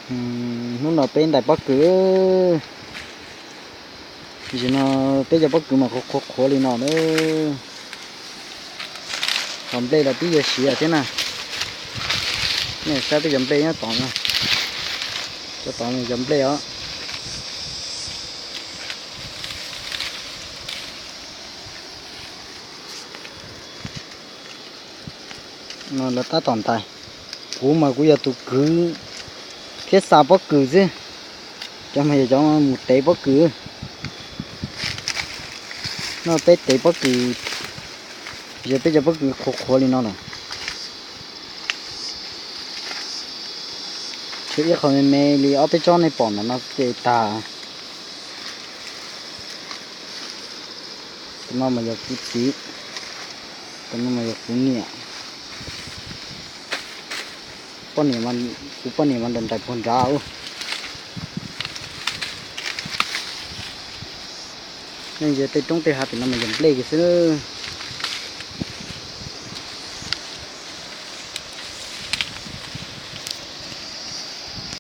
Hnub no peb ntais pob kws. Tam sim no peb cov pob kws mas qhuav qhuav li no na. Ho nplej los twb yuav siav thiab na. Nej saib peb cov nplej nyob tod no. Cov tod cov nplej os. No lawv tab tom ntais. Kuv mas kuv yog tus kwv thiab xa pob kws xwb. Cov mas yog cov mus tev pob kws. No peb tev pob kws, yog peb cov pob kws qhuav qhuav li no lawm. Tshuav ib qho me me li ob peb tsob nej pom ntawm no ces tag. Tus no mas yog kuv txiv, tus no mas yog kuv niam. Poj niam, kuv poj niam mas nram nraim puag nrad. Nej ntsia tej roob tej hav tim no mas yog nplej kiag xwb.